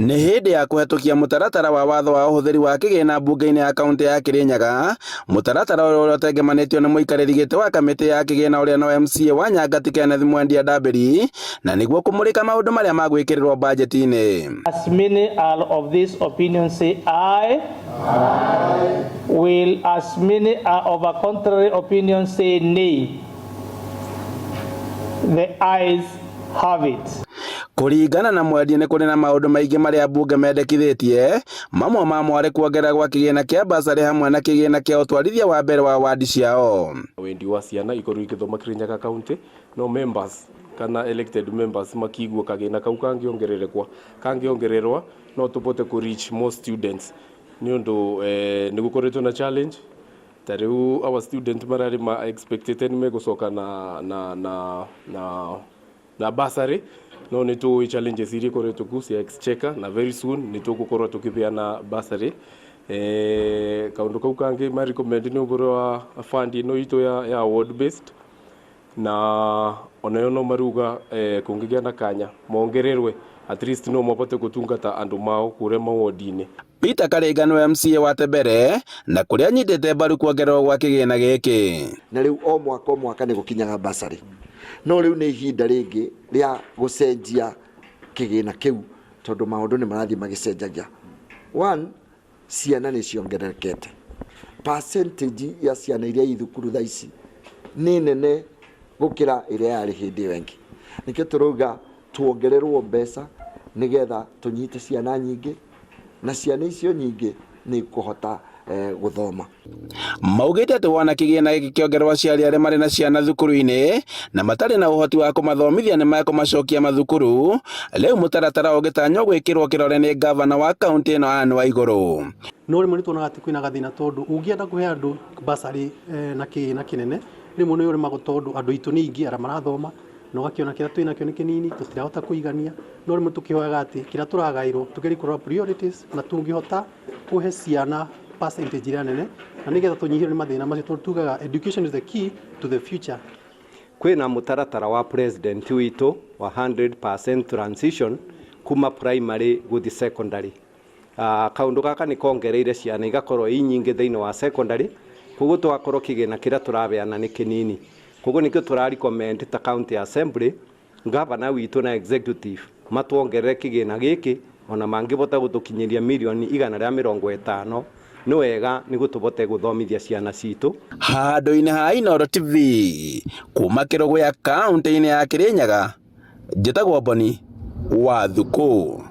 Nĩ hĩndĩ ya kũhetũkia mũtaratara wa watho wa ũhũthĩri wa kĩgĩna mbunge-inĩ ya kaũntĩ ya Kirinyaga, mũtaratara ũyũ ũrĩa ũtengemanĩtio nĩ mũikarĩri gĩtĩ wa kamĩtĩ ya kĩgĩna ũrĩa no MCA wa Nyangati Kenneth Mwendia Ndambĩri, na nĩguo kũmũrĩka maũndũ marĩa magwĩkĩrĩrwo bajeti-inĩ. As many are of this opinion say aye. Will as many are of a contrary opinion say nay. The ayes have it. Kũringana na Mwendia nĩ kũrĩ na maũndũ maingĩ marĩa mbunge mendekithĩtie, mamwe mamo arĩ kuongerera gwa kĩgĩna kĩa bursary hamwe na kĩgĩna kĩa ũtwarithia wa mbere wa wadi ciao. Wendi wa ciana ikorwo igĩthoma Kirinyaga County no members kana elected members makigua kagĩna kau kangĩongererekwa kangĩongererwa no tũbote kũ reach more students nĩ ũndũ eh, nĩ gũkoretwo na challenge ta rĩu our student mararĩ ma expected nĩ megũcoka na na na na na bursary no nĩ tũĩ challenges iria ikoretwo ku cia exchequer na very soon nĩ tũgũkorwo tũkĩbeana bursary. Eh, kaũndũ kau kangĩ ma recommend nĩ ũhoro wa fund ĩno itũ ya, ya ward based na onayo no maruga eh, kũngĩgĩa na kanya mongererwe at least no mabote gũtungata andũ mao kũrĩa mawodi-inĩ. Peter Karinga nĩwe MCA wa Tembere na kũrĩa anyitĩte mbaru kuongererwo gwa kĩgĩna gĩkĩ. Na rĩu o mwaka o mwaka nĩ gũkinyaga basarĩ, no rĩu nĩ ihinda rĩngĩ rĩa gũcenjia kĩgĩna kĩu tondũ maũndũ nĩ marathiĩ magĩcenjagia. One, ciana nĩ ciongererekete, percentage ya ciana iria i thukuru thaa ici nĩ nene gũkĩra ĩrĩa yarĩ hĩndĩ ĩyo ĩngĩ. Nĩkĩo tũrauga tuongererwo mbeca nĩgetha tũnyite ciana nyingĩ na ciana icio nyingĩ nĩ ikũhota gũthoma. Maugĩte atĩ wona kĩgĩna gĩkĩ kĩongererwo aciari arĩa marĩ na ciana thukuru-inĩ na matarĩ na ũhoti wa kũmathomithia nĩ mekũmacokia mathukuru. Rĩu mũtaratara ũgĩtanywo gwĩkĩrwo kĩrore nĩ ngavana wa kaũntĩ ĩno Anne Waigũrũ. No rĩmwe nĩ tuonaga atĩ kwĩna gathĩna tondũ ũngĩenda kũhe andũ bursary na kĩgĩna kĩnene, rĩmwe nĩ ũremagwo tondũ andũ aitũ nĩ aingĩ arĩa marathoma na ũgakĩona kĩrĩa twĩnakĩo nĩ kĩnini tũtirahota kũigania, no rĩmwe tũkĩhoyaga atĩ kĩrĩa tũragaĩrwo tũgerie kũrora priorities na tũngĩhota kũhe ciana percentage ĩrĩa nene na nĩgetha tũnyihĩrwo nĩ mathĩna macio tondũ tugaga education is the key to the future. Kwĩna mũtaratara wa president witũ wa 100% transition kuma primary gũthiĩ secondary. Kaũndũ gaka nĩ kongereire ciana igakorwo i nyingĩ thĩinĩ wa secondary, koguo tũgakorwo kĩgĩna kĩrĩa tũrabeana nĩ kĩnini. Koguo nĩkĩo tũra recommend ta county assembly gavana witũ na executive matuongerere kĩgĩna gĩkĩ, ona mangĩbota gũtũkinyĩria mirioni 150 nĩ wega nĩguo tũbote gũthomithia ciana citũ. Handũ-inĩ ha Inooro TV kuma Kĩrũgũya kaũntĩ-inĩ ya Kĩrĩnyaga, njĩtagwo Boni wa Thukũ.